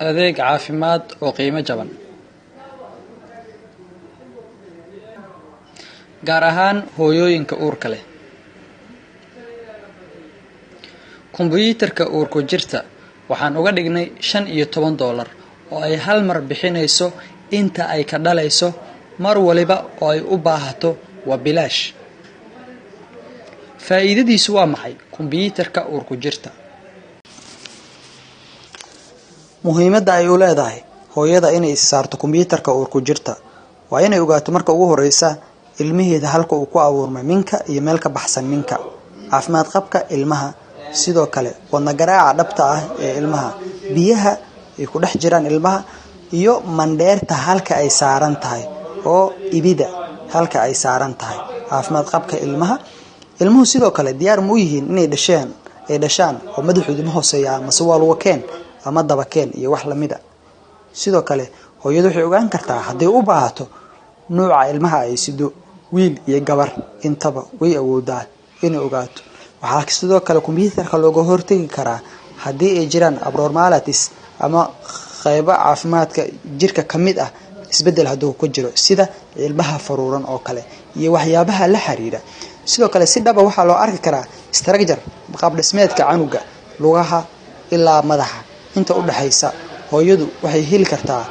Adeeg caafimaad oo qiimo jaban, gaar ahaan hooyooyinka uurka leh. Kombiyuutarka uurku jirta waxaan uga dhignay $15 oo ay hal mar bixinayso inta ay ka dhalayso, mar waliba oo ay u baahato waa bilaash. Faa'iidadiisu waa maxay kombiyuutarka uurku jirta? Muhiimadda ay u leedahay hooyada inay is saarto kombiyuutarka uurku jirta waa inay ogaato marka ugu horeysa ilmaheeda halka uu ku abuurmay minka iyo meel ka baxsan minka, caafimaad qabka ilmaha, sidoo kale wadna garaaca dhabta ah ee ilmaha, biyaha ay ku dhex jiraan ilmaha, iyo mandheerta halka ay saaran tahay oo ibida halka ay saaran tahay, caafimaad qabka ilmaha. Ilmuhu sidoo kale diyaar ma u yihiin inay dhasheen ay dhashaan oo madaxoodu ma hooseeyaa mase waa luga keen ama daba keen iyo wax lamid a. Sidoo kale hooyadu waxay ogaan kartaa hadday u baahato nuuca ilmaha ay sido, wiil iyo gabar intaba way awoodaa inay ogaato. Waxaa sidoo kale kombiyuutarka looga hortagi karaa haddii ay jiraan abnormalities ama qaybo caafimaadka jirka ka mid ah isbeddel hadduu ku jiro, sida ilmaha faruuran oo kale iyo waxyaabaha la xiriira. Sidoo kale si dhaba waxaa loo arki karaa structure, qaab dhismeedka canuga, lugaha ilaa madaxa inta u dhaxaysa. Hooyadu waxay heli kartaa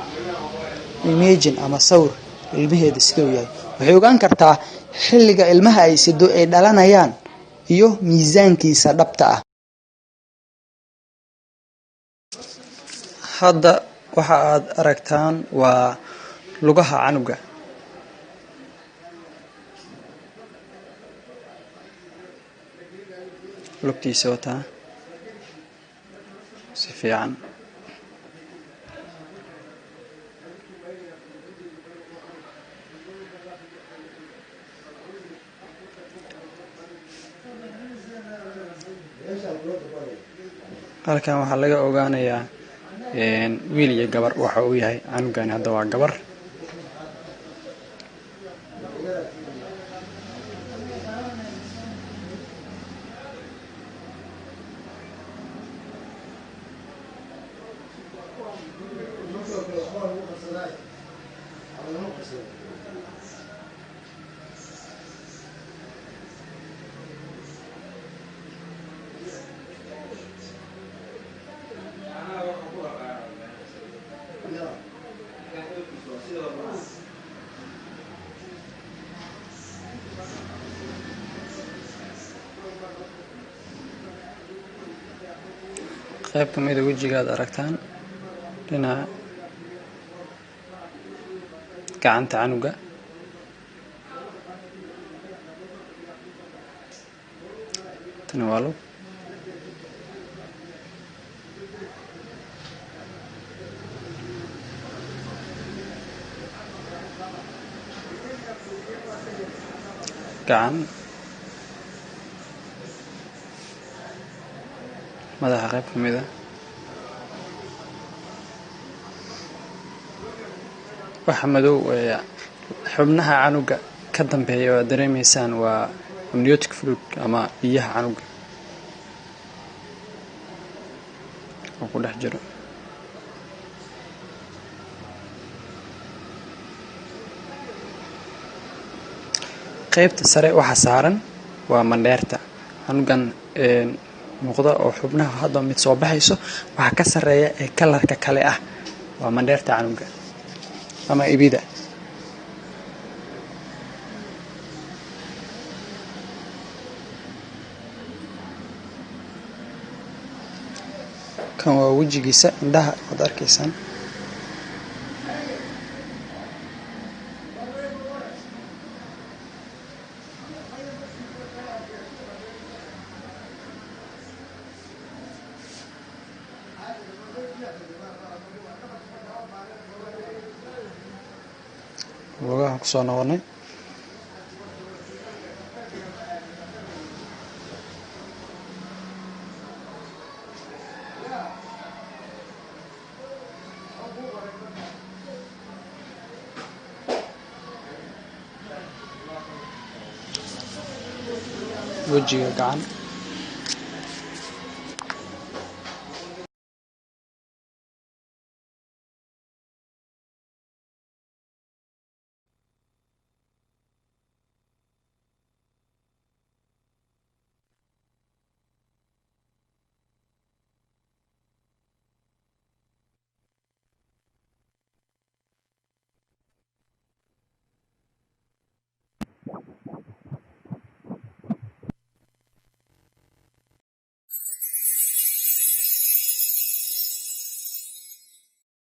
imaging ama sawir ilmaheeda siduu yahay. Waxay ogaan kartaa xilliga ilmaha ay sido ay dhalanayaan iyo miisaankiisa dhabta ah. Hadda waxa aad aragtaan waa lugaha canuga. Lugtiisa wataa si fiican. Halkan waxaa laga ogaanayaa wiil iyo gabar waxa uu yahay canugani. Hadda waa gabar. Qayb ka mida wejiga aad aragtaan, dhinaca gacanta canuga, tani waa lug. Gacan, madaxa qayb ka mid ah, waxa madow ee xubnaha canuga ka dambeeya oo aad dareemaysaan waa amniotic fluid ama biyaha canuga oo ku dhex jiro. Qaybta sare waxa saaran waa mandheerta canugan muuqda oo xubnaha hadda mid soo baxayso. Waxa ka sarreeya ee kalarka kale ah waa mandheerta canuga ama ibida. Kan waa wejigiisa, indhaha waad arkaysaan. Lugaha kusoo noqonay. Wejiga, gacan.